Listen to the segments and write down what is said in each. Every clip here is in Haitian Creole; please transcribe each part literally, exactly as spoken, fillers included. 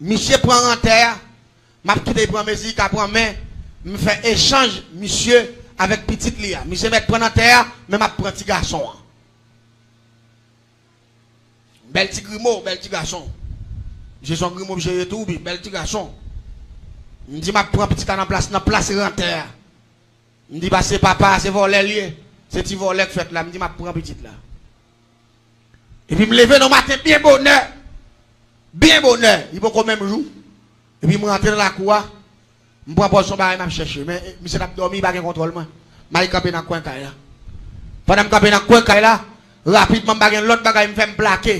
Misye pran rantè a, m ap kite l pran mezi, l ka pran, men m fè echanj misye avèk pitit li a. Misye mèt pran rantè a, men m ap pran ti gason an. Bèl ti grimo, bèl ti gason. Misye se yon grimo misye ye tou, wi, bèl ti gason. M di m ap pran pitit la nan plas, nan plas rantè a. M di, pase papa a, se vòlè l ye. Se ti vòlè k fèt la. M di, m ap pran pitit la. Epi m leve nan maten byen bonè. Byen bonè. Li poko menm jou. Epi m rantre nan lakou a. M pran pòz se yon bagay m ap chèche. Men, eh, misye t ap dòmi, li pa gen kontwòl mwen. M al kanpe nan kwen kay la. Pandan m kanpe nan kwen kay la, rapidman m pa gen lòt bagay m fè, m plake.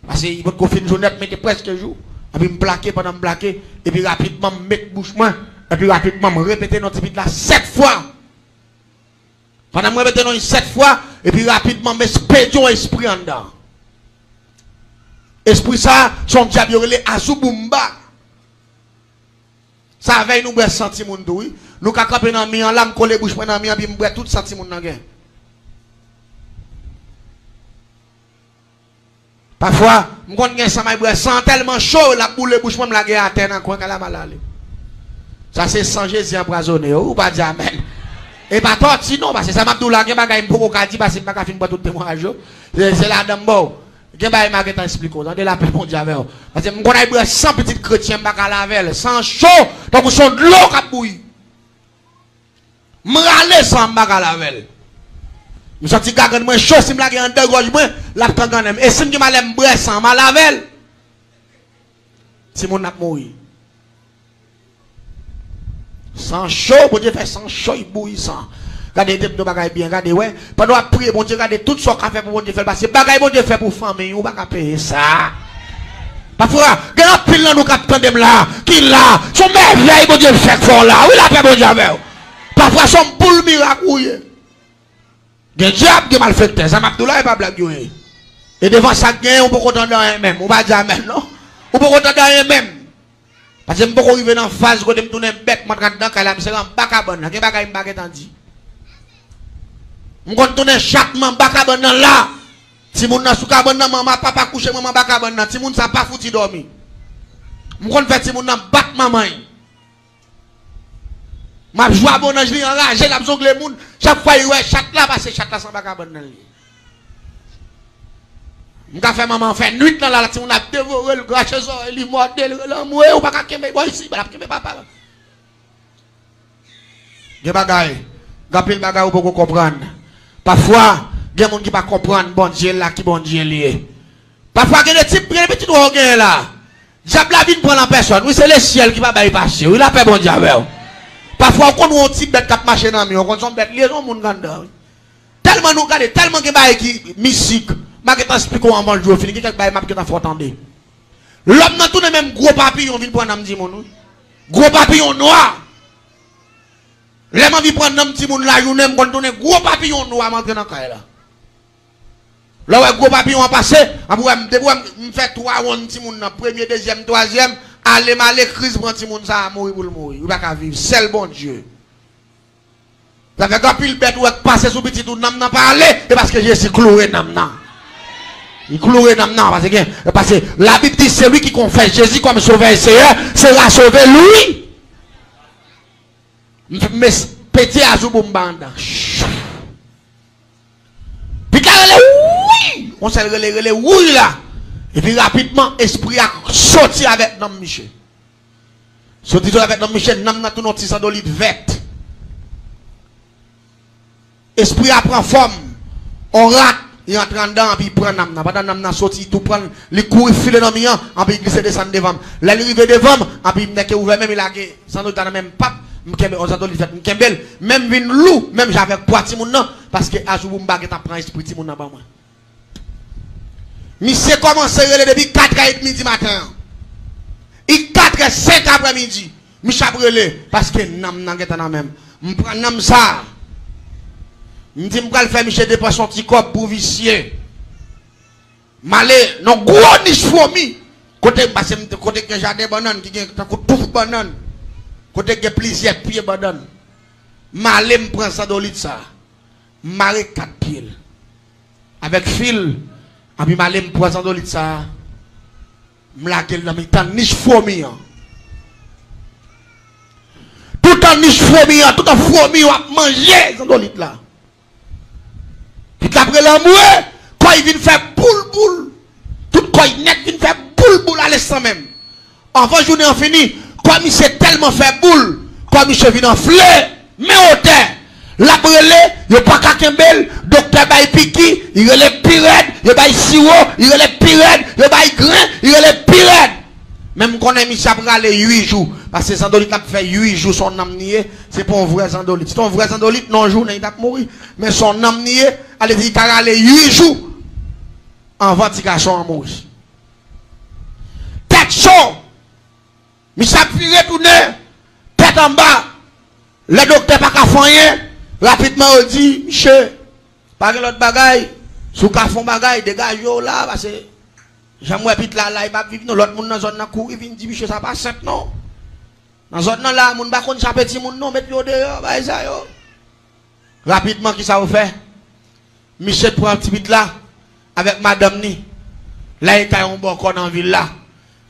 Paske li potko fin jou nèt, men te prèske jou. Epi m plake, pandan m plake, epi rapidman m met bouch mwen, epi rapidman m repete non ti pitit la sèt fwa. Pandan m repete non li sèt fwa, epi rapidman m espedye yon espri anndan. Espri sa a, se yon dyab yo rele Azuboumba. Sa vèy nou bwè san timoun tou, wi. Nou ka kanpe nan mi an la, m kole bouch mwen nan mi an, epi m bwè tout san timoun nan gen. Pafwa, m konn gen san, m al bwè san an tèlman cho, l ap boule bouch mwen, m lage atè nan kwen kay la, m al ale. Sa se san Jezi anpwazonnen yo, wi, ou pa di amèn. E pa tòti non, paske sa m ap di w la, gen bagay m poko ka di, paske m pa ka fin pran tout temwayaj yo. Se, se ladan m ba w. Gen bagay m a gentan esplike w, tande, lapè Bondye avè w. Paske m konn al bwè san pitit kretyen, m pa ka lave l. San cho, tankou se yon dlo k ap bouyi. M rale san, m pa ka lave l. M santi gagann mwen cho, si m lage anndan gòj mwen, l ap kangannen m. E si m gen malè, m bwè san, m a lave l. Timoun ap mouri. San cho, Bondye fè san cho, li bouyi san. Gade, de, de bagay byen, gade, wè. Pandan w ap priye Bondye, gade tout sa w ka fè pou Bondye fè l, paske bagay Bondye fè pou fanmiy ou, ou pa ka peye sa. Pafwa, gen anpil nan nou k ap tande m la, ki la, se yon mèvèy Bondye fè k fè w la. Wi, lapè Bondye avè w. Pafwa, se yon boul mirak ou ye. Gen dyab, gen malfektè. Sa m ap di w la, e pa blag yo ye. E devan sa k genyen, ou poko tande anyen menm. Ou pa di amèn, non. Ou poko tande anyen menm. Paske m poko rive nan faz kote m tounen bèt, m antre anndan kay la, m sere anba kabann nan. Gen bagay m pa gentan di. M konn tounen chat m anba kabann nan la. Timoun nan sou kabann nan, manman, papa kouche, manman anba kabann nan. Timoun sa pa fouti dòmi. M konn fè timoun nan bat manman l. M ap jwe a bon anj, li anraje, l ap zongle moun. Chak fwa li wè chat la pase, chat la se anba kabann nan li ye. M ka fè manman an fè nwit lan la, timoun ap devore l, krache zòrèy li, mòde l, rele anmwe, ou pa ka kenbe bò isi, l ap kenbe papa. Gen bagay, gen anpil bagay ou poko konprann. Pafwa, gen moun ki pa konprann Bondye la, ki Bondye l ye. Pafwa gen de tip, gen de pitit ou genyen la. Dyab la vin pran l an pèsòn. Wi, se lesyèl ki pa bay pase. Wi, lapè Bondye avè w. Pafwa, ou konn wè yon ti bèt k ap mache nan mi an, ou konn se yon bèt li ye, se yon moun k anndan, wi. Tèlman nou gade, tèlman gen bagay ki mistik. M a gentan esplike w anvan jou yo fini, gen kèk bagay m ap gentan fè w tande. Lòm nan tounen menm gwo papiyon vin pran nanm timoun, wi. Gwo papiyon nwa. Lè m anvi pran nanm timoun lajounen, m konn tounen gwo papiyon nwa, m antre nan kay la. Lè w wè gwo papiyon an pase, anpi w wè m, depi w wè m, m fè twa wonn timoun nan, premye, dezyèm, twazyèm, ale m ale, kriz pran timoun sa a, mouri pou l mouri. Li pa ka viv, sèl Bondye. Sa fè gen anpil bèt ou wè k pase sou pitit ou, nanm nan pa ale, e paske Jezi kloure nanm nan. Li kloure nanm nan, paske gen, paske Labib di, celui qui confesse Jésus comme Sauveur et Seigneur sera sauvé, lui. M, m pete Azuboumba anndan. Pitit la rele, wouy! Yon sèl rele, rele, wouy la! Epi rapidman, espri a soti avèk nanm misye. Soti soti avèk nanm misye, nanm nan tounen yon ti zandolit vèt. Espri a pran fòm yon rat, li antre anndan, anpi li pran nanm nan. Pandan nanm nan soti, li tou pran l, li kouri file nan mi an, anpi li glise desann devan m. Lè li rive devan m, anpi m nèke ouvè men m, li lage zandolit la nan men m, pap, m kenbe, yon zandolit vèt, m kenbe l, men m vin lou, menm jan avèk pwa timoun nan, paske Azuboumba gentan pran espri timoun nan ban mwen. Misye kòmanse rele depi katrè edmi di maten an. Li katrè, senk aprèmidi. Misye ap rele, paske nanm nan gentan nan men m. M pran nanm sa a. M di m pral fè misye depanse yon ti kòb pou visye. M ale nan gwo nich fwomi. Kote, paske m, kote gen jaden bannann, ki gen tankou touf bannann. Kote gen plizyè pye bannann. M ale, m pran zandolit sa a. M mare kat pye l avèk fil, anpi m ale m pran zandolit sa a. M lage l nan mitan nich fwomi an. Toutan nich fwomi an, toutan fwomi yo ap manje zandolit la. Pitit la ap rele anmwe, kò l vin fè boul boul. Tout kò l nèt vin fè boul boul alenstan menm. Anvan jounen an fini, kò misye tèlman fè boul, kò misye vin anfle, men otè. L ap rele, yo pa ka kenbe l, doktè bay piki, li rele pi rèd, yo bay siwo, li rele pi rèd, yo bay grenn, li rele pi rèd. Men m konnen misye ap rale uit jou, paske zandolit la ap fè uit jou, se yon nanm li ye, se pa yon vrè zandolit. Si te yon vrè zandolit, nan yon jounen li t ap mouri, men se yon nanm li ye, ale di li ka rale uit jou anvan ti gason an mouri. Tèt cho! Misye ap vire tounen, tèt anba. Lè doktè pa ka fè anyen, rapidman yo di, misye, pa gen lòt bagay. Si w ka fè yon bagay, degaje w la, paske jan m wè pitit la la, li p ap viv non. Lòt moun nan zòn nan kouri vin di misye sa pa senp non. Nan zòn nan la, moun pa konn chape timoun non, met yo deyò, bagay sa yo. Rapidman, kisa yo fè? Misye pran ti pitit la avèk madanm ni, l al kay yon bòkò nan vil la,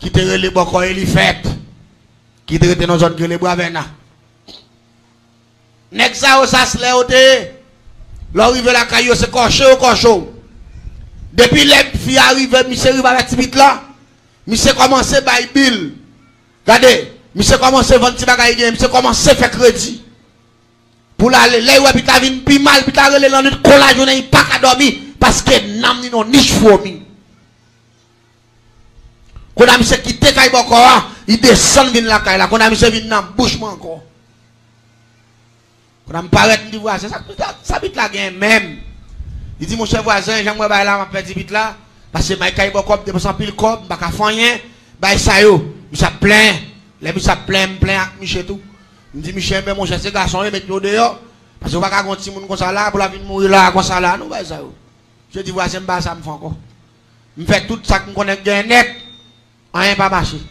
ki te rele bòkò Elifèt, ki te rete nan zòn ki rele Bwa Vèna. Nèg sa yo, sa se lè yo te ye. Lè w rive lakay yo, se kòche yo kòche w. Depi lè fi a rive, misye rive avèk ti pitit la, misye kòmanse bay bil. Gade, misye kòmanse vann ti bagay li genyen, misye kòmanse fè kredi. Pou l ale, lè l wè pitit la vin pi mal, pitit la rele lannwit, kon lajounen, li pa ka dòmi, paske nanm li nan nich fwomi. Kounye a misye kite kay bòkò a, li desann vin lakay la. Kounye a misye vin nan bouch mwen ankò. Kounye a m parèt, m di vwazen, sa, sa, sa pitit la genyen menm? Li di, monchè vwazen, jan m wè bagay la, m ap pèdi pitit la, paske m al kay bòkò, m depanse anpil kòb, m pa ka fè anyen, bagay sa yo. Misye ap plenyen. Lè misye ap plenyen, m plenyen ak misye tou. M di misye, enben monchè, se gason yo, met yo deyò. Paske ou pa ka gen yon timoun konsa la, pou l ap vin mouri la, konsa la, non, bagay sa yo. Misye di, vwazen, m pa sa m fè ankò. M fè tout sa k m konnen k genyen nèt, anyen pa mache.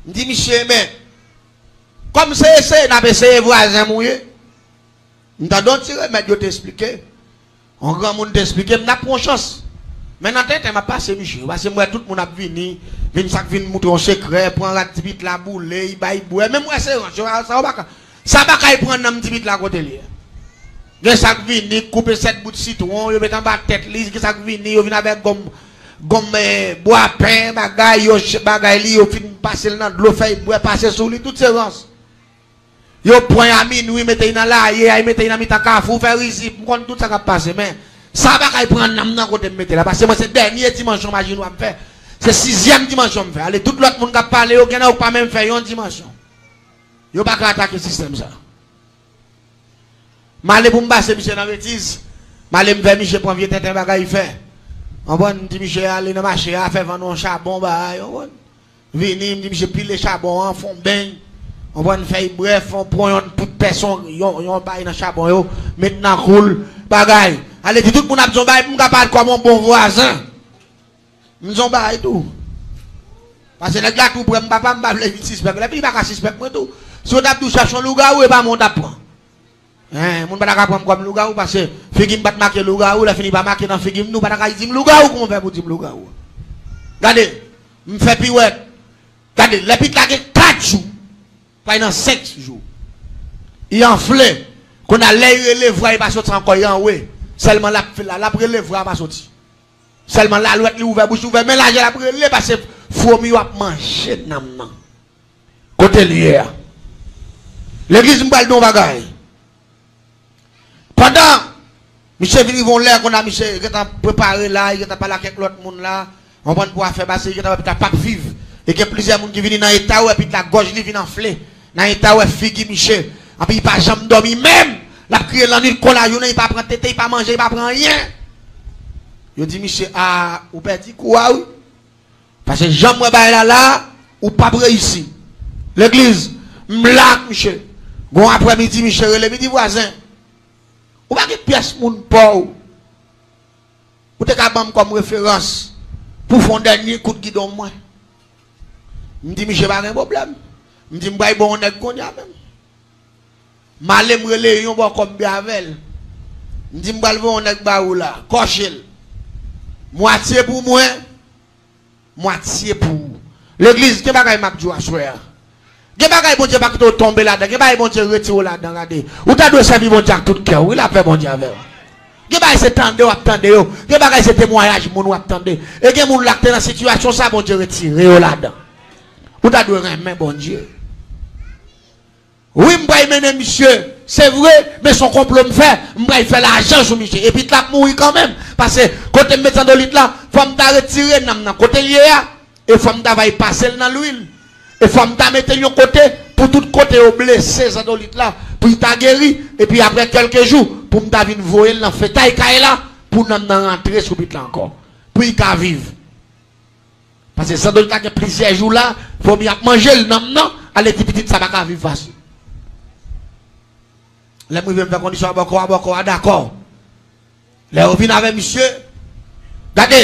M di misye, men, kòm se eseye n ap eseye, vwazen m ou ye. M tande yon ti remèd yo te esplike. Yon granmoun te esplike m, n ap pran yon chans. Men nan tenten, m ap pase misye. Paske m wè tout moun ap vini, vin sa k vin moutre yon sekrè, pran rad ti pitit la, boule, li bay bwè. Men m wè se rans, yo, sa yo pa ka. Sa pa ka pran nanm ti pitit la kote l ye. Gen sa k vini, koupe sèt bout sitwon, yo met anba tèt li, gen sa k vini, yo vin avèk gonm, gonm, eh, bwapen, bagay, yo ch-, bagay li, yo fin pase l nan dlo, fè l bwè, pase sou li, tout se rans. Yo pran y a minwi, mete y nan laye, y a mete y nan mitan kafou, fè rizib, m konn tout sa k ap pase, men sa pa ka pran nanm nan kote m mete la, paske mwen se dènye dimansyon majinwa m fè, se sizyèm dimansyon m fè. Ale, tout lòt moun k ap pale yo, gen nan yo k pa menm fè yon dimansyon. Yo pa ka atake sistèm sa. M ale pou m pase misye nan betiz. M ale m fè misye pran vye tenten bagay fè. Konprann? M di misye ale nan mache a, fè vann yon chabon bagay, konprann? Vini, m di misye pile chabon an, fè yon beny. Konprann? Fè y bwè, fè yon, pran yon pout pèson, yon, yon bagay nan chabon yo, met nan kou l, bagay. Ale di tout moun ap di yon bagay pou m ka parèt kòm yon bon vwazen. M di yon bagay tou. Paske nèg la tou prè m, papa, m pa vle vin sispèk. Lè fini pa ka sispèk mwen tou. Si yo t ap di w chache yon lougawou, e pa mwen w t ap pran. Hein, moun pa ta ka pran m kòm lougawou, paske figi m pa t make lougawou, lè fini pa make nan figi m, nou pa ta ka di m lougawou, kòman w fè pou di m lougawou? Gade, m fè piwèt. Gade, lè pitit la gen kat jou, pral nan senk jou. Li anfle. Kounye a, lè li rele vwa, li pa soti ankò, li anwe. Sèlman l ap fè la, l ap rele vwa, pa soti. Sèlman lalwèt li ouvè bouch li ouvè, men lajè l ap rele, paske fwomi yo ap manje nanm nan. Kote l ye a? Legliz, m pral di w yon bagay. Pandan misye vin rive yon lè, kounye a misye gentan prepare la, li gentan pale ak kèk lòt moun la, konprann, pou afè pase, li gentan wè pitit la p ap viv. E gen plizyè moun ki vini nan eta yo, wè pitit la gòj li vin anfle. Nan eta yo, wè figi misye. Anpi li pa janm dòmi menm. L ap kriye lannwit kon lajounen, li pa pran tete, li pa manje, li pa pran anyen. Yo di misye, a, ou pèdi kou a wi. Paske jan m wè bagay la la, ou p ap reyisi. Legliz, m la ak misye. Gon aprèmidi, misye rele m, li di, vwazen, ou pa gen pyès moun pa w, ou te ka ban m kòm referans pou fè yon dènye kout gidon mwen? M di, misye, pa gen pwoblèm. M di, m pral ba w yon nèg kounye a menm. M ale, m rele yon bò kò m byen avè l. M di, m pral voye yon nèg ba ou la. Kòche l. Mwatye pou mwen, mwatye pou ou. Legliz, gen bagay m ap di w aswè a. Gen bagay Bondye pa kite w tonbe ladan. Gen bagay Bondye retire w ladan, gade. Ou ta dwe sèvi Bondye ak tout kè w. Wi, lapè Bondye avè w. Gen bagay se tande w ap tande yo. Gen bagay se temwayaj moun w ap tande. E gen moun la k te nan sitiyasyon sa, Bondye retire yo ladan. Ou ta dwe renmen Bondye. Wi, m pral mennen misye. Se vre, men se yon konplo m fè. M pral fè lajan sou misye. Epi l ap mouri kanmenm. Paske kote m met zandolit la, fò m ta retire nanm nan kote l ye a. E fò m ta va pase l nan lwil. E fò m ta mete l yon kote pou tout kote yo blese zandolit la, pou l ta geri. Epi apre kèlke jou, pou m ta vin voye l nan fetay kay la, pou nanm nan rantre sou pit la ankò. Pou l ka viv. Paske zandolit la gen plizyè jou la, fomi ap manje l, nanm nan, ale di pitit sa pa ka viv fasil. Lè m rive, m fè kondisyon a bòkò a, bòkò a dakò. Lè yo vin avè misye, gade,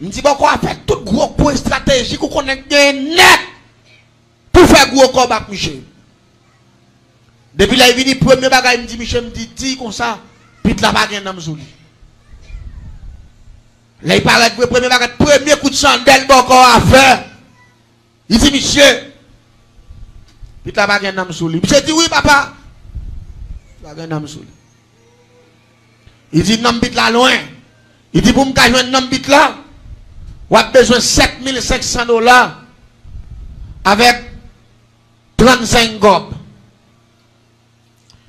m di bòkò a fè tout gwo kou estratejik ou konnen k genyen nèt pou fè gwo kòb ak misye. Depi lè l vini, premye bagay m di misye, m di, di konsa, pit la pa gen nanm sou li. Lè l parèt vre, premye bagay, premye kout chandèl bòkò a fè. Li di misye, pit la pa gen nanm sou li. Misye di, wi, papa. Pa gen nanm sou li. Li di, nanm pit la lwen. Li di, pou m ka jwenn nanm pit la, w ap bezwen sèt mil senk san dola avèk trannsenk kòb.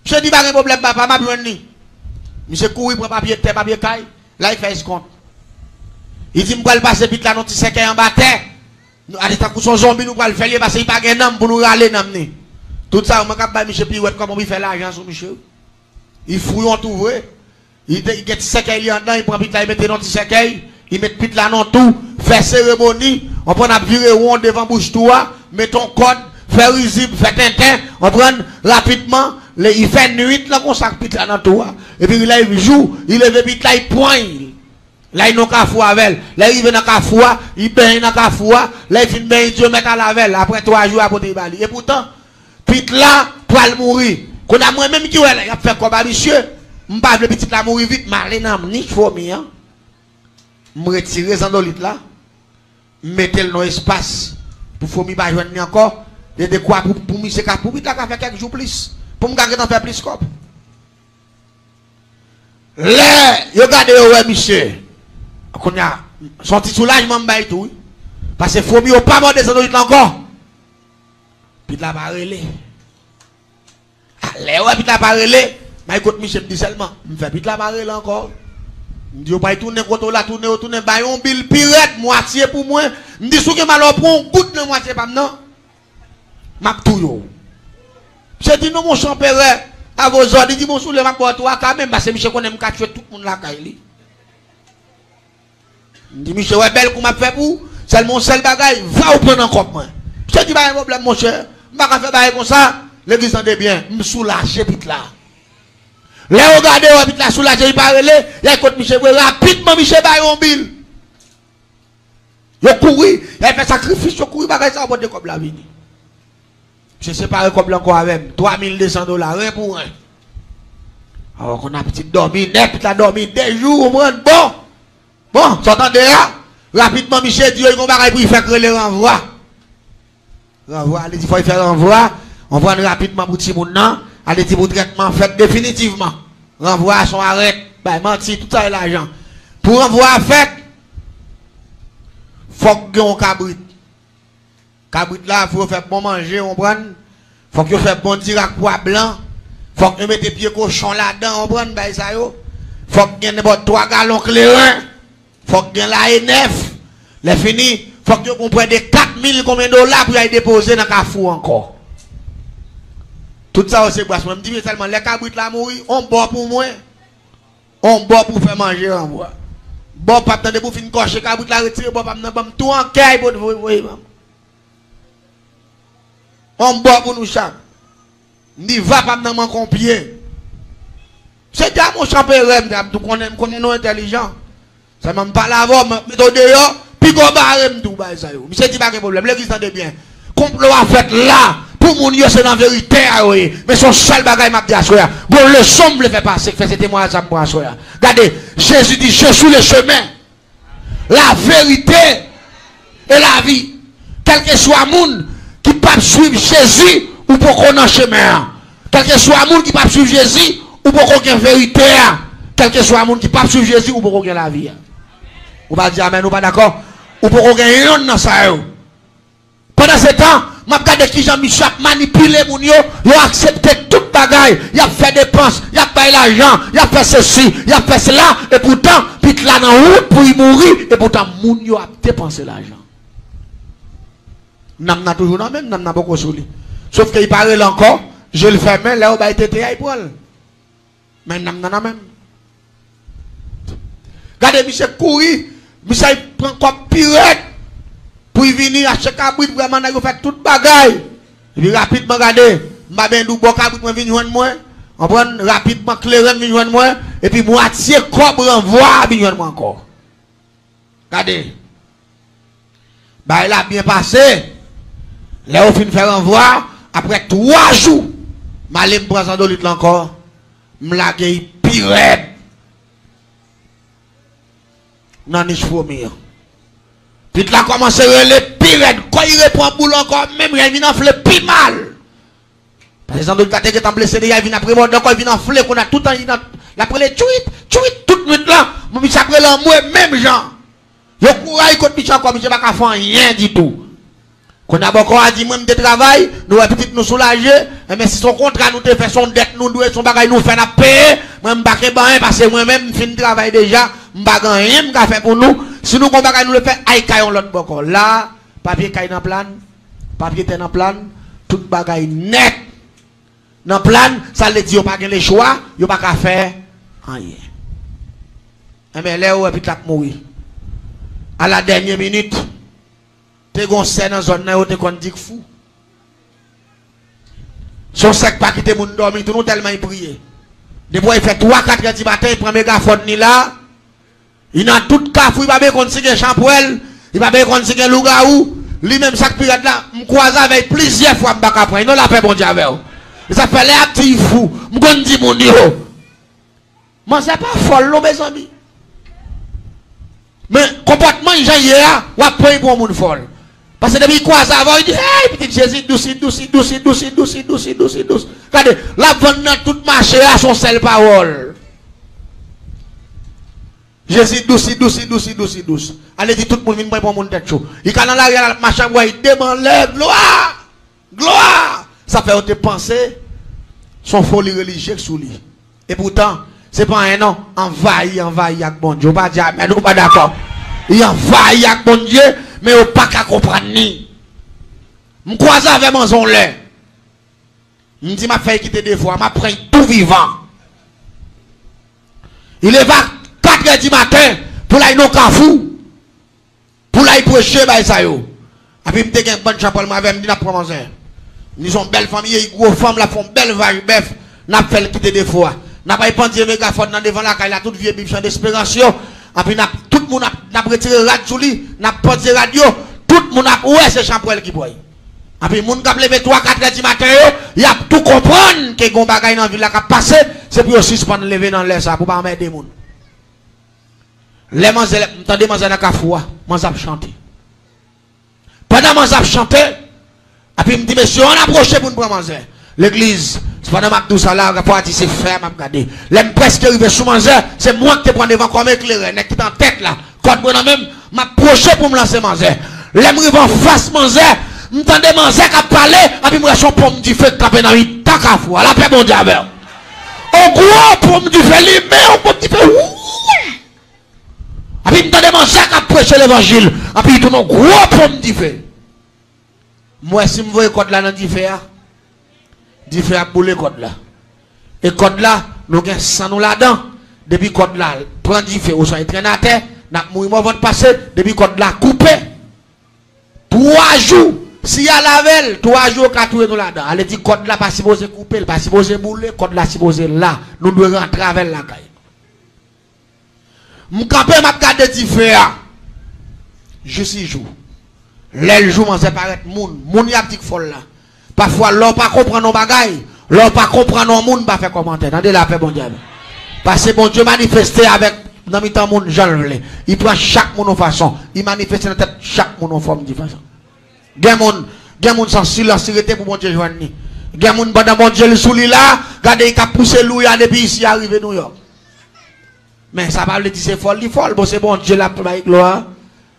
Misye di, pa gen pwoblèm, papa, m ap jwenn li. Misye kouri pran papye tè, papye kay, la l fè eskont. Li di, m pral pase pit la nan ti sèkèy anba tè. Nou, ale tankou se yon zonbi nou pral fè l ye, paske li pa gen nanm pou nou rale nanm ni. Tout sa, mwen k ap bay misye piwèt, kòman pou l fè lajan sou misye. Li fou yon tou vre. Li te, li gen ti sèkèy li anndan, li pran pit la, li mete nan ti sèkèy, li met pit la nan tou, fè seremoni, konprann, ap vire won devan bouch tou a, met yon kòd, fè rizib, fè tenten, konprann, rapidman, li fè nwit lan konsa ak pit la nan tou a. Epi lè jou, li leve pit la, li pwany li. Lè li nan kafou avè l, lè li rive nan kafou a, li benyen nan kafou a, lè li fin benyen, Dye mèt al avè l, apre twa jou, a pote li ba li. Epoutan, pit la pral mouri. Kounye a mwen menm ki wè y ap fè kòb a misye, m pa vle pitit la mouri vit, m ale nan nich fomi an. M retire zandolit la, m mete l nan espas pou fomi pa jwenn li ankò. Li dekwa pou, pou misye ka, pou pit la ka fè kèk jou plis. Pou m ka gentan fè plis kòb. Lè yo gade yo wè misye, kounye a, se yon ti soulajman m bay tou, wi. Paske fomi yo pa mòde zandolit la ankò. Pit la pa rele. A, lè yo wè pit la pa rele, m al kot misye, m di sèlman, m fè pit la pa rele ankò. M di yo pral tounen kote w la, tounen yo tounen, bay yon bil pi rèd, mwatye pou mwen. M di si w gen malè w pran yon goud nan mwatye pa m nan. M ap touye w. Misye di, non, monchè anperè, a vo zòd. Li di, bon, si w vle, m ap ba w twa ka menm, paske misye konnen m ka tchwe tout moun lakay li. M di, misye, wè bèl kou m ap fè pou ou, sèlman yon sèl bagay, va ou pran nan kòb mwen. Misye di, pa gen pwoblèm, monchè, m pa ka fè bagay konsa, legliz tande byen, m soulaje pit la. Lè yo gade, yo wè pit la soulaje, li pa rele, y al kot misye vre, rapidman, misye bay yon bil. Yo kouri, y al fè sakrifis, yo kouri bagay sa yo pote kòb la vini. Misye separe kòb la ankò avè m, twa mil de san dola, ren pou ren. Awa, konn apetit dòmi nèt, pit la dòmi de jou, ou konprann? Bon, bon, sa w tande a? Rapidman, misye di yo, li gon bagay pou li fè k rele ranvwa. Ranvwa, li di fò l fè ranvwa, ranvwa rapidman pou timoun nan, li di pou trètman fèt definitivman. Ranvwa a se yon arèt, bay manti, tout sa yo lajan. Pou ranvwa a fèt, fòk gen yon kabrit. Kabrit la, fò yo fè bon manje, w konprann? Fòk yo fè bon dirak pwa blan. Fòk yo mete pye kochon ladan, w konprann, bay sa yo. Fòk gen nenpòt twa galon kleren. Fòk gen laye nèf. Lè fini, fòk yo gon prè de kat mil konbyen dola pou y al depoze nan kafou ankò. Tout sa yo se bras mwen. M di, men sèlman lè kabrit la mouri, on bò pou mwen, on bò pou fè manje ranvwa. Bò pa m nan, depi w fin kòche kabrit la, retire bò pa m nan, ban m tou an kèy pou voye voye ban m. On bò pou nou chak. M di, va pa m nan manke yon pye. Se di a monchè anperè, m di a, m tou konnen, m konnen nou entèlijan. Sèlman m pale avè w, m mete w deyò, piga w bare m tou bay sa yo. Misye di pa gen pwoblèm, legliz tande byen. Konplo a fèt la, pou moun yo se nan verite a yo ye. Men se yon sèl bagay m ap di aswè a. Gon leson m vle fè pase, k fè se temwayaj sa m pran aswè a. Gade, Jezi di, je suis le chemin, la vérité et la vie. Kèlkeswa moun ki p ap swiv Jezi, ou poko nan chemen an. Kèlkeswa moun ki p ap swiv Jezi, ou poko gen verite a. Kèlkeswa moun ki p ap swiv Jezi, ou poko gen lavi a. Ou pa di amèn, ou pa dakò? Ou poko gen yonn nan sa yo. Pandan se tan, m ap gade kijan misye ap manipile moun yo, yo aksepte tout bagay, y ap fè depans, y ap bay lajan, y ap fè sesi, y ap fè sela, epoutan, pitit la nan wout pou l mouri, epoutan moun yo ap depanse lajan. Nanm nan toujou nan men l, nanm nan poko sou li. Sòf ke li pa rele ankò, je l fèmen, lè yo bay tete a, li pran l. Men nanm nan nan men l. Gade misye kouri, misye al pran kòb pi rèd pou l vini achte kabrit, vrèman nèg yo fè tout bagay. Epi rapidman gade, m pa benyen dou bò kabrit mwen vin jwenn mwen, konprann, rapidman kleren vin jwenn mwen, epi mwatye kòb ranvwa a vin jwenn mwen ankò. Gade. Bagay la byen pase. Lè yo fin fè ranvwa, apre twa jou, m ale m pran zandolit la ankò. M lage l pi rèd nan nich fwomi an. Pitit la kòmanse rele pi rèd. Kò l repran boul ankò, menm jan l vin anfle pi mal. Paske zandolit la te gentan blese deja, l vin ap remòde ankò, l vin anfle, kounye a tout tan l ap rele tchwit, tchwit, tout nwit lan. Misye ap rele anmwe menm jan. Yo kouri kot misye ankò, misye pa ka fè anyen ditou. Kounye a bòkò a di, mwen m te travay, nou wè pitit nou soulaje, enben si se yon kontra nou te fè, se yon dèt nou dwe, se yon bagay nou fè n ap peye, mwen m pa kenbe anyen paske mwen menm m fin travay deja, m pa gen anyen m ka fè pou nou. Si nou gen yon bagay nou vle fè, al kay yon lòt bòkò. La, papye kay nan plan, papye tè nan plan, tout bagay nèt nan plan, sa vle di yo pa gen lechwa, yo pa ka fè anyen. Enben, lè yo wè pitit la ap mouri, a la dènye minit, te gen yon sè nan zòn nan, yo te konn di k fou. Se yon sè k pa kite moun dòmi tou non, tèlman li priye. Depi w wè l fè twa, katrè di maten, li pran megafòn li la, li nan tout kafou, li pa byen konn si gen chanpwèl, li pa byen konn si gen lougawou. Li menm sa k pi rèd la, m kwaze avè l plizyè fwa, m pa ka pran li non, lapè Bondye avè w. E sa fè lè y ap di l fou, m konn di moun yo. Manzè pa fòl non, mezanmi. Men konpòtman l jan l ye a, w ap pran l pou yon moun fòl. Paske depi l kwaze avè w, li di, hey, pitit Jezi, dous, li dous, li dous, li dous, li dous, li dous, li dous, li dous. Gade, l ap vann nan tout mache a, se yon sèl pawòl. Jezi dous, li dous, li dous, li dous, li dous. Ale di tout moun vin pran pou yon moun tèt cho. Li ka nan lari a, l ap mache, ap wè, li demen anlè, glwa! Glwa! Sa fè yo te panse se yon foli relijye k sou li. Epoutan, se pa anyen non, anvayi, anvayi ak Bondye. Ou pa di amèn, ou pa dakò. Li anvayi ak Bondye, men yo pa ka konprann li. M kwaze avè manzè yon lè. M di m ap fè l kite defo a, m ap pran l tou vivan. Li leve a katrè di maten pou l al nan kafou. Pou l al preche bay sa yo. Epi m te gen bann chanpwèl mwen avè m, m di n ap pran manzè. M di se yon bèl fanm li ye, li gwo fanm, l ap fè yon bèl vaj bèf, n ap fè l kite defo a. N ap al pandye megafòn nan devan lakay la, tout vye bib Jan Desperans yo. Epi n ap, tout moun ap, n ap retire rad sou li, n ap pandye rad yo, tout moun ap wè se chanpwèl ki pran l. Epi moun k ap leve twa, katrè di maten yo, y ap tou konprann ke gen yon bagay nan vil la k ap pase, se pou yo sispann leve nan lè sa, pou pa anmède moun. Lè manzè, m tande manzè nan kafou a, manzè ap chante. Pandan manzè ap chante, epi m di, mesye, ann apwoche pou n pran manzè. Legliz, se pandan m ap di w sa la, rapò a di se fè a m ap gade. Lè m prèske rive sou manzè, se mwen k te pran devan kòm eklerè, nèg ki t an tèt la, kòd mwen nan men m, m ap pwoche pou m lanse manzè. Lè m rive anfas manzè, m tande manzè k ap pale, epi m wè se yon ponm dife k kanpe nan mitan kafou a. Lapè Bondye avè w. On gwo ponm dife, limen yon ponm dife, wouy! Epi m tande manzè k ap preche levanjil, epi li tounen yon gwo ponm dife. M wè si m voye kòd la nan dife a, dife a ap boule kòd la. E kòd la, nou gen san nou ladan. Depi kòd la pran dife oswa li trennen atè, n ap mouri mò vant pase. Depi kòd la koupe, twa jou, si y al avè l, twa jou yo ka touye nou ladan. Ale di kòd la pa sipoze koupe, l pa sipoze boule, kòd la sipoze la. Nou dwe rantre avè l lakay. M kanpe, m ap gade dife a. Jis li jou. Lè l jou, manzè parèt moun. Moun y ap di k fòl la. Pafwa, lè w pa konprann yon bagay, lè w pa konprann yon moun, pa fè kòmantè. Tande lapè Bondye avè w. Paske Bondye manifeste avèk, nan mitan moun jan l vle. Li pran chak moun yon fason. Li manifeste nan tèt chak moun yon fòm diferan. Gen moun, gen moun san silans, li rete pou Bondye jwenn li. Gen moun pandan Bondye li sou li la, gade li k ap pouse lou ya depi isi a rive Nouyòk. Men sa pa vle di se fòl li fòl, bon se Bondye l ap bay glwa.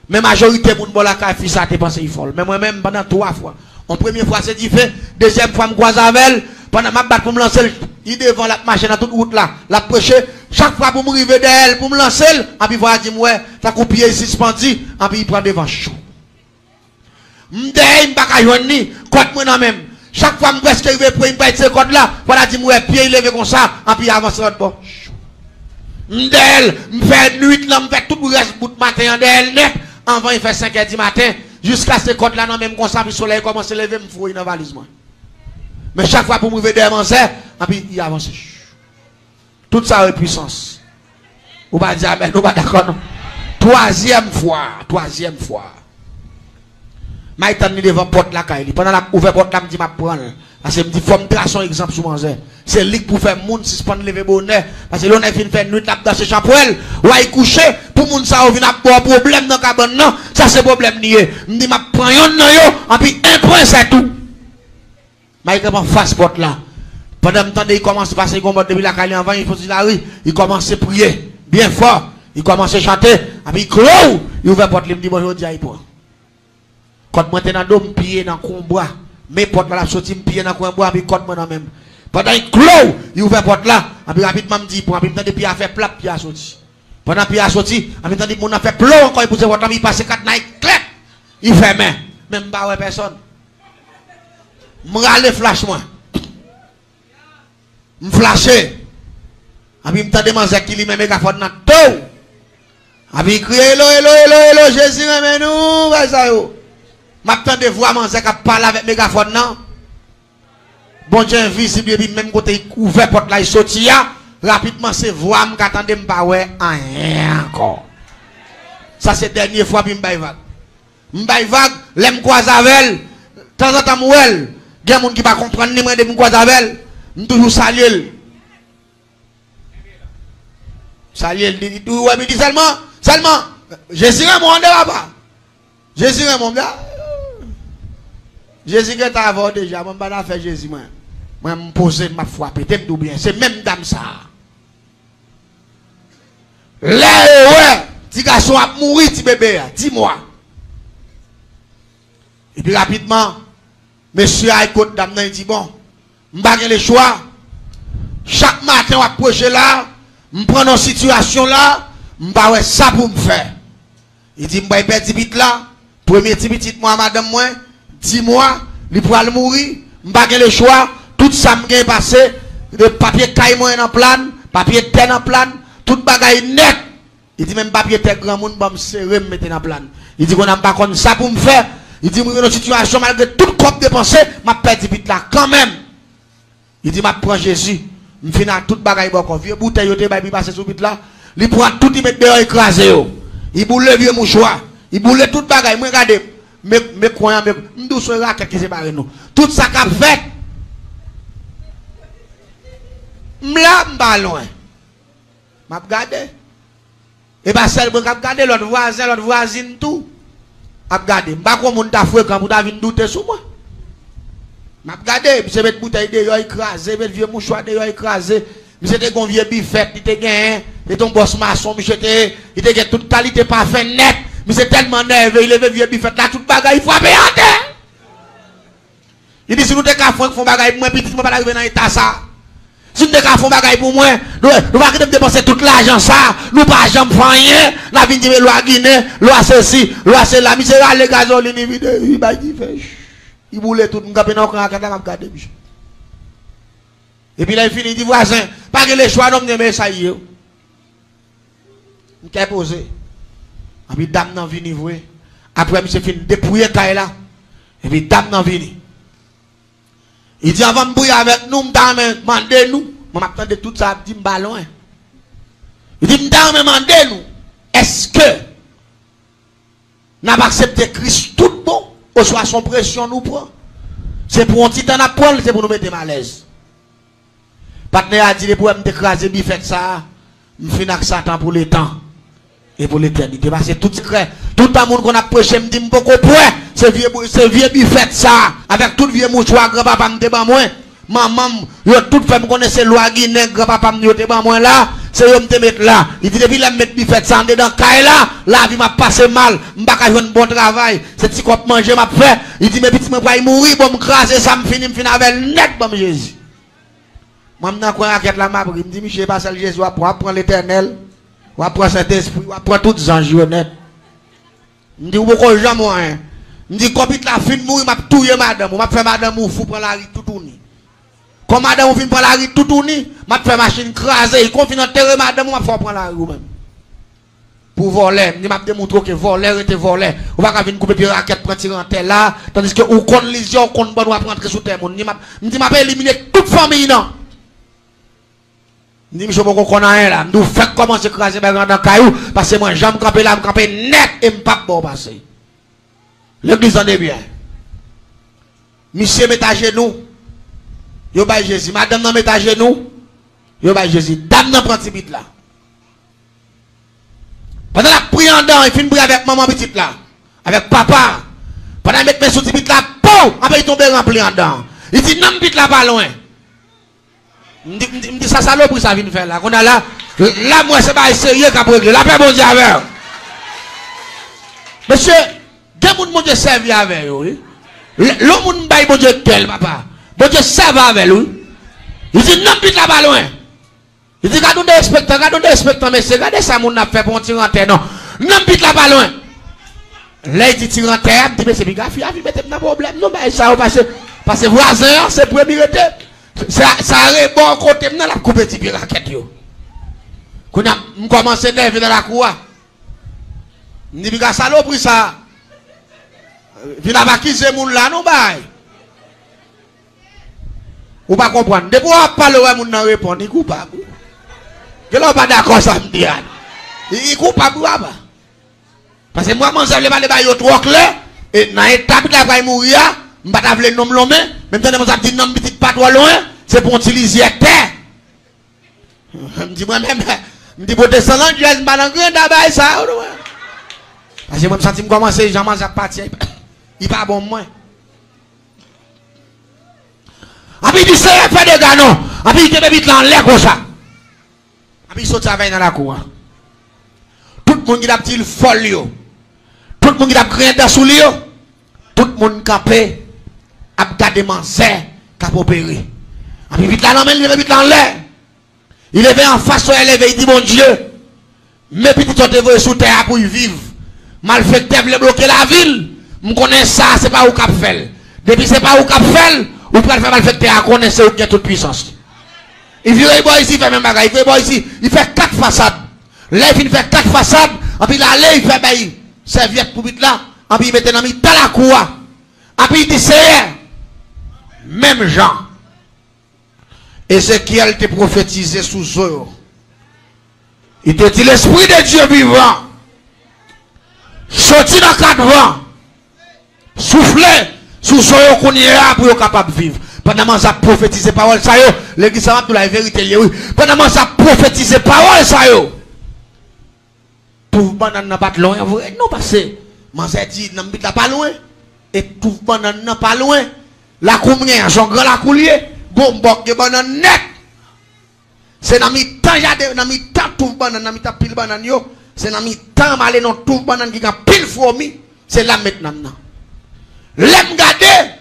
Men majorite moun bò lakay fi sa te panse li fòl. Men mwen menm pandan twa fwa. Yon premye fwa se dife, dezyèm fwa m kwaze avè l, pandan m ap bat pou m lanse l, li devan l ap mache nan tout wout la, l ap preche, chak fwa pou m rive dèyè l pou m lanse l, anpi fwa a di m wè, tankou pye l sispandi, anpi li pran devan chou. M dèyè, m pa ka jwenn li, kòd mwen nan men m. Chak fwa m prèske rive pre, m pral tire kòd la, fwa la di m wè pye l leve konsa, anpi avanse lòt bò. M dèyè l, m fè nwit lan, m fè tout rès bout maten an dèyè l nèt, anvan li fè senk è di maten, jiskaske kòd la nan men m konsa, anpi solèy kòmanse leve, m foure nan valiz mwen. Men chak fwa pou m rive dèyè manzè, anpi li avanse. Tout sa yo e pwisans. Ou pa di amèn, ou pa dakò non. Twazyèm fwa, twazyèm fwa. M al tann li devan pòt lakay li. Pandan l ap ouvè pòt la, m di m ap pran l. Paske m di fò m trase yon egzanp sou manzè. Se li k pou fè moun sispann leve bonè. Paske lè yon nèg fin fè nwit l ap danse chanpwèl, w al kouche, pou moun sa yo vin ap ba w pwoblèm nan kabann nan, sa se pwoblèm li ye. M di m ap pran yonn nan yo, anpi en pwen sètou. M al kanpe anfas pòt la. Pandan m tande li kòmanse pase, li gon mòd depi lakay li anvan, li soti lari, li kòmanse priye byen fò, li kòmanse chante, anpi li klou, li ouvè pòt li, m di bon jodi a li pran. Kòd mwen te nan do m, pye nan kwen bwa. Men pòt la l ap soti, m pye nan kwen bwa, anpi kòd mwen nan men m. Pandan li klou, li ouvè pòt la, anpi rapidman m di li pran, anpi m tande pye a fè plap, pye a soti. Pandan pye a soti, anpi m tande moun nan fè plou ankò, li pouse pòt la, anpi li pase kat nan li klèp, li fèmen. Men m pa wè pèsòn. M rale flach mwen. M flache. Anpi m tande manzè ki limen megafòn nan tou. Anpi li kriye elo, elo, elo, elo, Jezi renmen nou, bagay sa yo. M ap tande vwa manzè k ap pale avèk megafòn nan. Bondye envizib li, epi menm kote li ouvè pòt la, li soti a, rapidman se vwa m ka tande, m pa wè anyen ankò. Sa se dènye fwa, epi m bay vag. M bay vag, lè m kwaze avè l, tanzantan m wè l. Gen moun ki pa konprann li, mwen depi m kwaze avè l, m toujou salye l. Salye l, li, li, ou wè, li di sèlman, sèlman, Jezi renmen w, ande papa. Jezi renmen w, m di, a. Jezi gentan avè w deja, mwen m pa nan afè Jezi, mwen. Mwen, m poze, m ap frape, tande m di w byen, se menm dam sa a. Lè yo wè ti gason ap mouri, ti bebe a, di mwa. Epi rapidman, mesye a al kot dam nan, li di, bon, m pa gen lechwa. Chak maten w ap preche la, m pran nan sitiyasyon la, m pa wè sa pou m fè. Li di, m pral pèdi pitit la, premye ti pitit mwen a madanm mwen, di mwa, li pral mouri, m pa gen lechwa, tout sa m gen pase, de papye kay mwen nan plàn, papye tè nan plàn, tout bagay nèt. Li di, menm papye tè granmoun ban m sere m mete nan plàn. Li di, kounye a m pa konn sa pou m fè. Li di, m rive nan sitiyasyon, malgre tout kòb depanse, m ap pèdi pitit la kanmenm. Li di, m ap pran Jezi. M fin ak tout bagay bòkò. Vye boutèy yo te bay pou li pase sou pitit la, li pran tout, li met deyò, li kraze yo. Li boule vye mouchwa. Li boule tout bagay. Mwen gade, men, men kwen an, men, m di w se yon rakèt ki separe nou. Tout sa k ap fèt. M la, m pa lwen. M ap gade. E pa sèl mwen k ap gade, lòt vwazen, lòt vwazin tou ap gade. M pa kwè yon moun ta frekan pou ta vin doute sou mwen. M ap gade, misye met boutèy deyò, li kraze, met vye mouchwa deyò, li kraze. Misye te gon vye bifèt, li te genyen, li te yon bòs mason, misye te, li te gen tout kalite pafen nèt. Misye tèlman nève, li leve vye bifèt la, tout bagay, li frape atè. Li di, si nou te ka fwenk fè yon bagay pou mwen, pitit mwen pa t rive nan eta sa. Si nou te ka fè yon bagay pou mwen, nou, nou pa kite m depanse tout lajan sa, nou pa janm fè anyen, n ap vin di, men lwa Ginen, lwa sesi, lwa sela. Misye rale gazolin, li vide, li bay dife. Li boule tout, m kanpe nan yon kwen rakèt la, m ap gade misye. Epi lè l fini, li di, vwazen, pa gen lechwa non, m di, men sa ye. M kè poze. Anpi dam nan vini vre. Apre misye fin depouye kay la, epi dam nan vini. Li di, anvan m priye avèk nou, m ta renmen mande nou. Mwen, m ap tande tout sa y ap di, m pa lwen. Li di, m ta renmen mande nou, èske n ap aksepte Kris tout bon, oswa se yon presyon nou pran? Se pou yon ti tan n ap pran l, se pou nou mete m alèz. Patnè a di, depi w wè m te kraze bifèt sa a, m fin ak Satan pou letan e pou letènite. Paske tout sekrè, tout tan moun konn ap preche, m di m poko prè. Se vye, se vye bifèt sa, avèk tout vye mouchwa granpapa m te ban mwen. Manman m, yo tout fè m konnen se lwa Ginen granpapa m yo te ban mwen la, se yo m te met la. Li di, depi lè m met bifèt sa anndedan kay la, lavi m ap pase mal, m pa ka jwenn bon travay, se ti kòb manje m ap fè. Li di, men pitit mwen pral mouri, bon, m kraze sa, m fini, m fin avè l nèt, ban m Jezi. Mwen, m nan kwen rakèt la, m ap ri. M di, "Miche, e pa sèl Jezi w ap pran, w ap pran Letènèl, w ap pran Sentespri, w ap pran tout zanj yo nèt." M di, "Ou poko janm wè anyen." M di, "Kon pitit la fin mouri, m ap touye madanm ou, m ap fè madanm ou fou pran lari toutouni. Kon madanm ou fin pran lari toutouni, m ap fè machin kraze, kon w fin antere madanm ou, m ap fè w pran lari ou menm." Pou vòlè, m di, "M ap demontre w ke vòlè rete vòlè. Ou pa ka vin koupe pye rakèt, pran ti rantè la, tandiske ou konn lizyè, ou konn bòn, w ap rantre sou tè moun." M di, "M ap, m di, m ap elimine tout fanmiy nan." M di, "Misye poko konn anyen la." M di, "Ou fèk kòmanse kraze bagay anndan kay ou, paske mwen, jan m kanpe la, m kanpe nèt e m p ap ba w pase." Legliz, tande byen. Misye met ajenou, yo bay Jezi. Madanm nan met ajenou, yo bay Jezi. Dam nan pran ti pitit la. Pandan l ap priye anndan, li fin priye avèk manman pitit la, avèk papa. Pandan l met men sou ti pitit la, pow! Anben li tonbe ranpli anndan. Li di, "Nanm pitit la pa lwen." M di, m di, m di, "Sa salopri sa vin fè la?" Kounye a la, la m wè se bagay serye k ap regle. Lapè Bondye avè w. Mesye, gen moun Bondye sèvi avè yo, wi. Lè, lè yon moun bay Bondye kè l, papa, Bondye sèvi avè l, wi. Li di, "Nanm pitit la pa lwen." Li di, "Gade yon derespektan, gade yon derespektan, mesye, gade sa moun nan ap fè pou yon ti rantè, non. Nanm pitit la pa lwen." Lè li di ti rantè a, m di, "Mesye, piga fi a vin mete m nan pwoblèm, non, bagay sa yo, pase, pase vwazen an, se premye rete." Sa, sa rebò kote m nan, l ap koupe ti pye rakèt yo. Kounye a, m kòmanse nève nan lakou a. M di, "Piga salopri sa vin ap akize moun la, non, bay." Ou pa konprann. Depi w ap pale, w wè moun nan reponn, li koupab, wi. Genlè w pa dakò sa m di a. Li, li koupab, wi, papa. Paske m wè manzè vle pale bagay yo twò klè, e nan eta pitit la pral mouri a, m pa ta vle non m lonmen, men m tande manzè ap di, "Nanm pitit pa twò lwen, se pou yon ti lizyè tè." M di, "Mwen menm, m di, pwotestan nan djèz, m pa nan granda bagay sa yo, non, mwen." Paske mwen, m santi m kòmanse, jan manzè ap pati a, li pa, li pa bon mwen. Anpi di, "Seyè, fè dega non." Anpi li kenbe pitit la anlè konsa. Anpi li soti avè l nan lakou a. Tout moun ki t ap di l fòl yo, tout moun ki t ap griyen dan sou li yo, tout moun kanpe ap gade manzè k ap opere. Anpi pitit la nan men l, li leve pitit la anlè. Li leve anfas, sou leve, li di, "Bondye, men pitit sa w te voye sou tè a pou l viv. Malfektè vle bloke lavi l. M konnen sa, se pa ou k ap fè l. Depi se pa ou k ap fè l, ou pral fè malfektè a konnen se ou ki gen tout pwisans." Li vire bò isi, li fè menm bagay. Li vire bò isi, li fè kat fasad. Lè li fin fè kat fasad, anpi l ale, li fè bay sèvyèt pou pitit la, anpi li mete nan mitan lakou a. Anpi li di, "Seyè, menm jan Ezekyèl te pwofetize sou zo yo, li te di, 'Lespri de Dye vivan soti nan kat van, soufle sou zo yo kounye a pou yo kapab viv.'" Pandan manzè ap pwofetize pawòl sa yo, legliz sa m ap di w la, e verite l ye, wi. Pandan manzè ap pwofetize pawòl sa yo, touf bannann nan pa t lwen vre, non, paske manzè di, "Nanm pitit la pa lwen." E touf bannann nan pa lwen. Lakou m gen an, se yon gran lakou l ye. Bon, bòk gen bannann nèt. Se nan mitan jaden, nan mitan touf bannann, nan mitan pil bannann yo, se nan mitan an m ale nan touf bannann ki gen anpil fwomi, se la m met nanm nan. Lè m gade,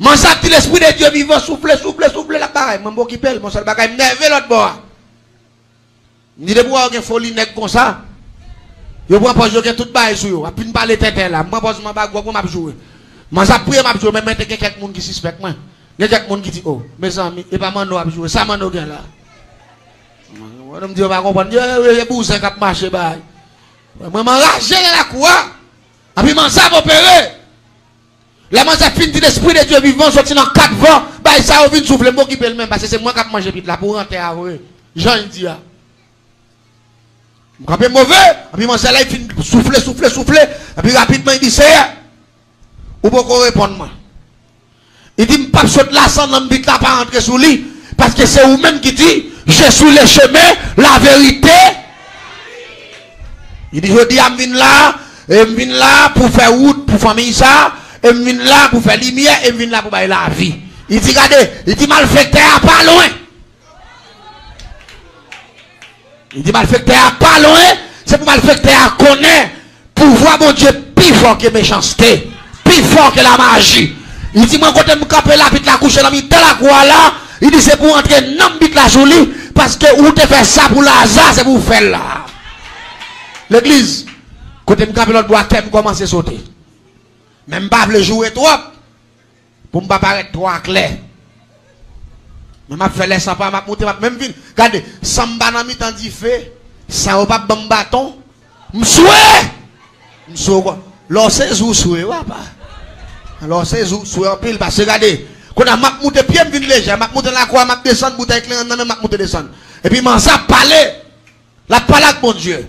manzè ap di, "Lespri de Dye vivan, soufle, soufle, soufle," l ap bagay. Mwen, m okipe l, bon, sèl bagay, m nève lòt bò a. M di, "Depi w wè w gen foli nèg konsa, yo pran pòz yo gen tout bagay sou yo. Ap fin pale tenten la. M pran pòz m anba gwòg mwen, m ap joure. Manzè ap priye, m ap joure, men mwen te gen kèk moun ki sispèk mwen. Gen kèk moun ki di, 'O, mezanmi, e pa manno ap joure, sa manno gen la?'" Mwen, m di, "Yo pa konprann. Yo, yo, yo, bouzen k ap mache, bay." Mwen, m anraje nan lakou a. Anpi manzè ap opere. Lè manzè fin di, "Lespri de Dye vivan soti nan kat van, bay sa yo vin soufle, m okipe l menm, paske se mwen k ap manje pit la pou rantè a vre, jan l di a." M kanpe move, anpi manzè la, li fin soufle, soufle, soufle, anpi rapidman, li di, "Seyè, ou poko reponn mwen." Li di, "M p ap sot la san nanm pit la pa rantre sou li, paske se ou menm ki di, 'Je suis le chemin, la vérité.'" Li di, "Jodi a, m vin la, e m vin la pou fè wout pou fanmiy sa, E m vin la pou fè limyè, e m vin la pou bay lavi. Li di, gade, li di, malfektè a pa lwen. Li di, malfektè a pa lwen, se pou malfektè a konnen pouvwa Bondye pi fò ke mechanste, pi fò ke lamaji. Li di, mwen kote m kanpe la, pit la kouche nan mitan lakou a la, li di, se pou antre nanm pit la sou li, paske ou te fè sa pou Laza, se pou w fè l la. Legliz, kote m kanpe lòt bò a, kè m kòmanse sote. Men m pa vle joure twòp, pou m pa parèt twò aklè. Men m ap fè lè san pa, m ap moute, m ap menm vin. Gade, san m pa nan mitan dife, san yo p ap ban m baton, m swe! M swe ankò. Lè w sezi, w swe, wi, papa. Lè w sezi, w swe anpil, paske gade, kounye a m ap moute, pye m vin lejè, m ap moute nan lakou a, m ap desann, boutèy kleren nan men m, m ap moute desann. Epi manzè ap pale. L ap pale ak Bondye.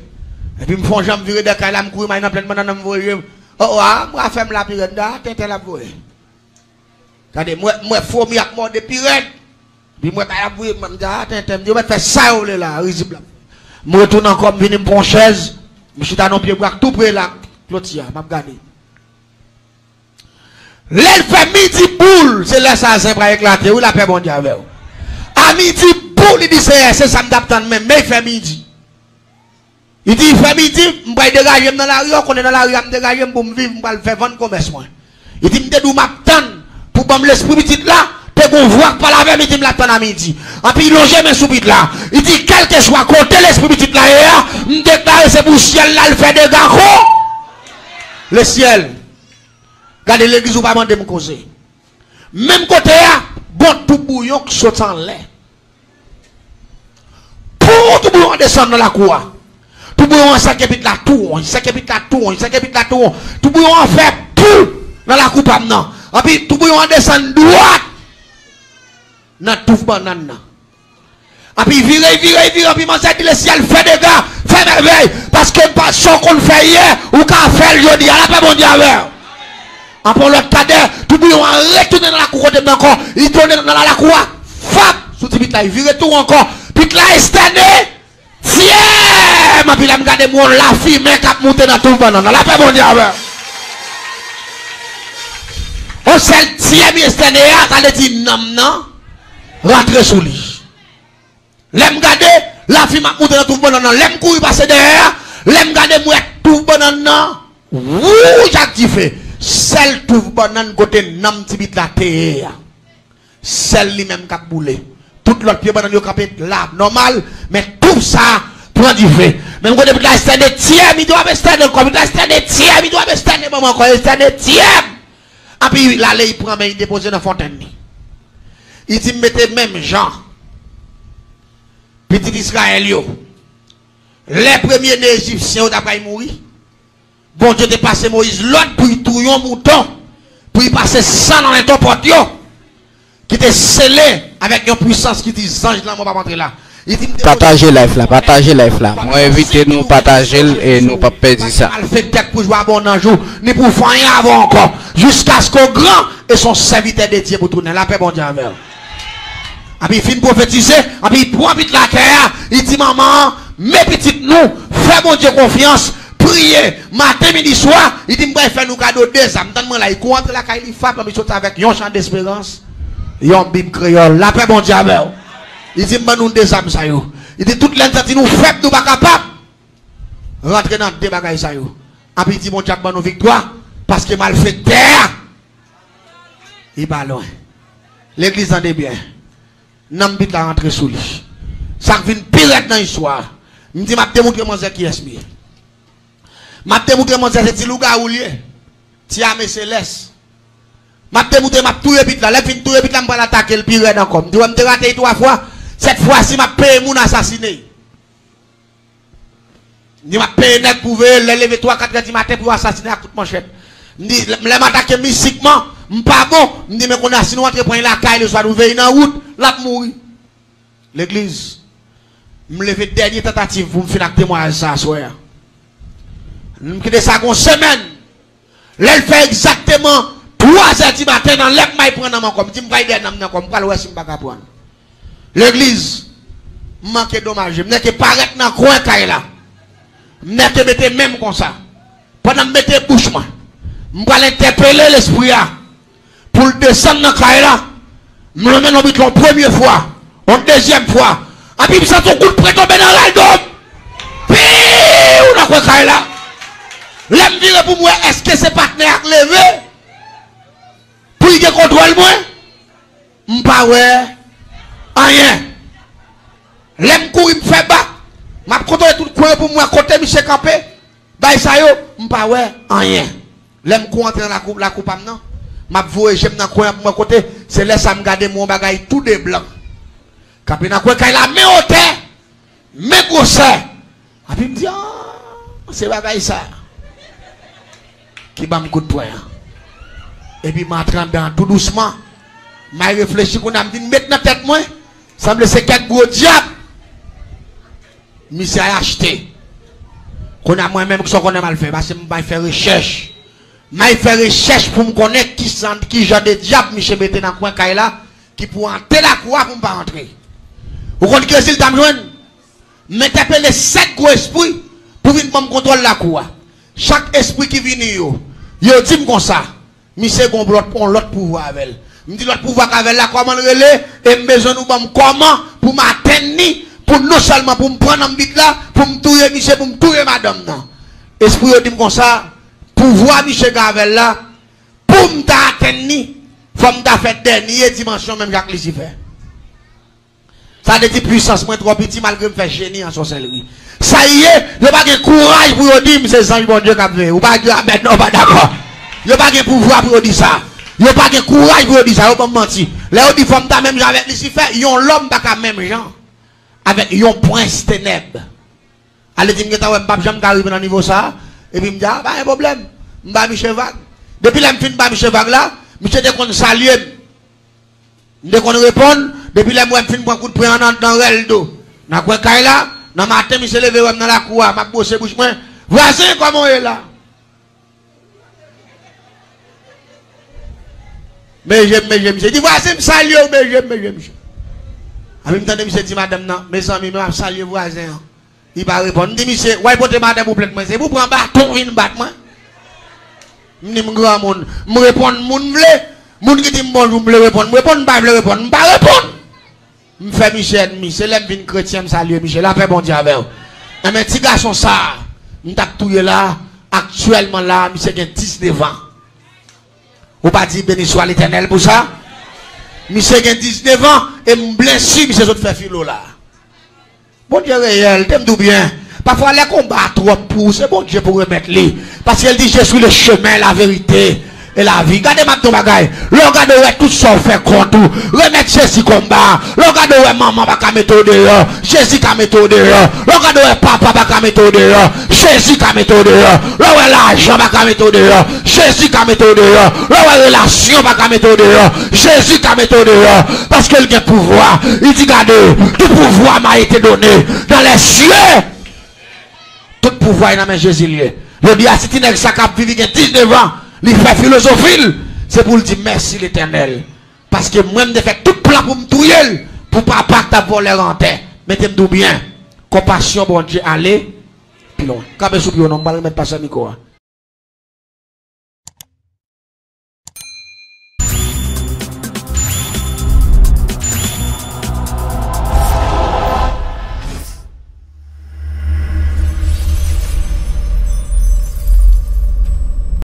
Epi m fè yon jan, m vire dèyè kay la, m kouri m al nan plèn bannann nan, m voye je m. O, o, a, m afè m la, pirèd, a, tenten l ap voye. Gade, m wè, m wè fomi ap mòde pi rèd. Epi m wè kay la ap voye, m di, a, tenten, m di, yo mèt fè sa yo vle la, rizib la. M retounen ankò, m vini, m pran yon chèz, m chita nan yon pye bwa k tou pre la, kloti a, m ap gade. Lè l fè midi boul, se lè sa a zen pral eklate, wi, lapè Bondye avè w. A midi boul, li di, Seyè, se sa m t ap tann, men, men fè midi. Li di, fè midi, m pral degaje m nan lari a, w konnen nan lari a m degaje m pou m viv, m pral fè vann komès mwen. Li di, m te di w m ap tann pou ban m lespri pitit la, te gon vwa k pale avè m, li di m l ap tann a midi. Anpi lonje men sou pit la. Li di, kèlkeswa kote lespri pitit la ye a, m deklare se pou syèl la l fè dega ko. Le syèl. Gade legliz ou pa mande m koze. Menm kote a, gon toubouyon k sot anlè. Pou toubouyon an desann nan lakou a. Toubouyon an sèke pit la tou won, sèke pit la tou won, sèke pit la tou won. Toubouyon an fè pou nan lakou pa m nan. Anpi toubouyon an desann dwat nan touf bannann nan. Anpi vire, vire, vire, anpi manzè di lesyèl fè dega, fè mèvèy, paske pa sa w konn fè yè, ou ka fè l jodi a, lapè Bondye avè w. Anpi yon lòt kadè, toubouyon an retounen nan lakou kote m nan ankò, li tounen nan lakou a, fap, sou ti pit la, li vire tou ankò, pit la estène, tyèm, anpi lè m gade m wè yon lafimen k ap moute nan touf bannann nan, lapè Bondye avè w. Yon sèl tyèm li estène a, sa vle di nanm nan rantre sou li. Lè m gade, lafimen ap moute nan touf bannann nan. Lè m kouri pase dèyè a, lè m gade, m wè touf bannann nan wouj ak dife. Sèl touf bannann kote nanm ti pit la te ye a. Sèl li menm k ap boule. Tout lòt pye bannann yo kanpe la nòmal, men touf sa a pran dife. Menm kote pit la estène tyèm, li di w ap estène ankò, pit la estène tyèm, li di w ap estène ban mwen ankò, estène tyèm. Anpi l ale, li pran men, li depoze nan fontèn li. Li di, m mete menm jan pitit Izrayèl yo. Lè premye ne Ejipsyen yo ta pral mouri, Bondye te pase Moyiz lòd pou l touye yon mouton, pou l pase san nan lenton pòt yo, ki te sele avèk yon pwisans ki di zanj lanmò p ap antre la. Li di, m te Pataje live la, pataje live la. Mwen envite nou pataje l e nou p ap pèdi sa. Malfektè k pou jwe a bon nanj ou, ni pou fè anyen avè w ankò, jiskaske w gran e se yon sèvitè de Dye pou tounen. Lapè Bondye avè w. Anpi fin pwofetize, anpi pran pit lakay a, li di manman an, men pitit nou, fè Bondye konfyans, priye, maten, midi, swa, li di m pral fè nou kado de zam. Tann mwen la, li kouri antre lakay li, fap, anpi soti avèk yon chan desperans, yon bib kreyòl. Lapè Bondye avè w. Li di m ban nou de zam sa yo. Li di tout lè n santi nou fèb, nou pa kapab, rantre nan de bagay sa yo. Anpi li di Bondye ap ban nou viktwa, paske malfektè a, li pa lwen. Legliz tande byen. Nanm pit la rantre sou li. Sa k vin pi rèd nan istwa a, m di m ap demontre manzè kiyès m ye. M ap demontre manzè se ti lougawou l ye. Ti ame selès. M ap demontre, m ap touye pit la. Lè m fin touye pit la, m pral atake l pi rèd ankò. M di w m te rate l twa fwa. Sèt fwa si m ap peye moun asasine l. M di m ap peye nèg pou veye l, lè leve twa, katrè di maten pou yo asasine ak kout manchèt. M di, lè, lè m atake mistikman, m pa bon. M di, men kounye a, si nou antre pran l lakay li, swa nou veye l nan wout, l ap mouri. Legliz, m leve dènye tantativ pou m fin ak temwayaj sa aswè a. M kite sa gon semèn. Lè l fè egzakteman twazè di maten, nan lè m bay pran nanm ankò, m di m pral dèyè nanm nan ankò, m pral wè si m pa ka pran l. Legliz, m manke domaje. M nèke parèt nan kwen kay la. M nèke mete men m konsa. Pandan m mete bouch mwen, M pral entèpele lespri a pou l desann nan kay la. M lonmen lonbrit la yon premye fwa, yon dezyèm fwa. Epi m santi yon kout pwen tonbe nan rèl do m. Piw! Nan kwen kay la. Lè m vire pou m wè èske se patnè a k leve pou l gen kontwòl mwen, m pa wè anyen. Lè m kouri m fè bak, m ap kontwole tout kwen yo pou m wè kote misye kanpe. Bay sa yo, m pa wè anyen. Lè m kou antre nan lakou, lakou pa m nan, m ap voye je m nan kwen an pou m wè kote. Se lè sa m gade m wè yon bagay tou de blan. Kanpe nan kwen kay la, men wotè, men gwosè. Epi m di, ah, se bagay sa ki ban m kout pwen an. Epi m antre anndan tou dousman. M al reflechi kounye a, m vin met nan tèt mwen, sanble se kèk gwo dyab misye al achte. Kounye a mwen menm, kisa w konnen m al fè? Pase m al fè rechèch. M al fè rechèch pou m konnen ki san, ki jan de dyab misye mete nan kwen kay la, ki pou ante lakou a pou m pa antre. Ou konn ki rezilta m jwenn? M entèpele sèt gwo espri pou vin ban m kontwòl lakou a. Chak espri ki vini yo, yo di m konsa, misye gen yon lòt, yon lòt pouvwa avè l. M di lòt pouvwa k avè l la, kòman l rele? E m bezwen nou ban m kòman pou m atenn li, pou non sèlman pou m pran nan bit la, pou m touye misye, pou m touye madanm nan. Espri yo di m konsa, pouvwa misye gen avè l la, pou m ta atenn li, fò m ta fè dènye dimansyon menm jan ak Lisifè. Sa vle di pwisans mwen twò piti malgre m fè jeni an sòsèlri. Sa l ye, yo pa gen kouraj pou yo di m se zanj Bondye k ap veye. Ou pa di amèn non, ou pa dakò. Yo pa gen pouvwa pou yo di sa. Yo pa gen kouraj pou yo di sa, yo ban m manti. Lè yo di fò m ta menm jan avèk Lisifè, yon lòm pa ka menm jan avèk yon prens tenèb. Ale di m gentan wè m p ap janm ka rive nan nivo sa a. Epi m di, a, pa gen pwoblèm. M ba misye vag. Depi lè m fin ba misye vag la, misye te konn salye m. M te konn reponn, depi lè m wè m fin pran kout pwen an nan, nan rèl do. Nan kwen kay la, nan maten, misye leve wè m nan lakou a, m ap bwose bouch mwen. Vwazen, kòman w ye la? Mezye m, mezye misye. Di, vwazen, m salye w, mezye m, mezye misye. Epi m tande misye di madanm nan, mezanmi, men m ap salye vwazen an. Li pa reponn. M di misye, w al pote madanm ou plent mwen, se pou pran baton vin bat mwen. M di m granmoun, m reponn moun m vle. Moun ki di m bonjou, m vle reponn, m reponn, m pa vle reponn, m pa reponn. M fè misye ènmi. Se lè m vin kretyen, m salye misye. Lapè Bondye avè w. Enben, ti gason sa a, m t ap touye la, aktyèlman la, misye gen diznèf an. Ou pa di, beni swa Letènèl pou sa? Misye gen diznèf an, e m byen si misye sot fè filo la. Bondye reyèl, tande m di w byen. Pafwa, lè konba a twòp pou ou, se Bondye pou remèt li. Paske l di, je suis le chemin, la vérité et la vie. Gade, m ap di w bagay. Lè w gade, w wè tout sa w fè kont ou, remèt Jezi konba a. Lè w gade, w wè manman pa ka mete w deyò, Jezi ka mete w deyò. Lè w gade, w wè papa pa ka mete w deyò, Jezi ka mete w deyò. Lè w wè lajan pa ka mete w deyò, Jezi ka mete w deyò. Lè w wè relasyon pa ka mete w deyò, Jezi ka mete w deyò. Paske l gen pouvwa. Li di, gade, tout pouvoir m'a été donné dans les cieux. Tout pouvwa nan men Jezi l ye. Jodi a, si ti nèg sa k ap viv, li gen diznèf an, li fè filozofi l, se pou l di, mèsi Letènèl. Paske mwen, m te fè tout plan pou m touye l, pou papa k t ap vòlè rantè. Men tande m di w byen, konpasyon Bondye ale pi lwen. Kanpe sou pye w non, m pral remèt pastè mikwo a.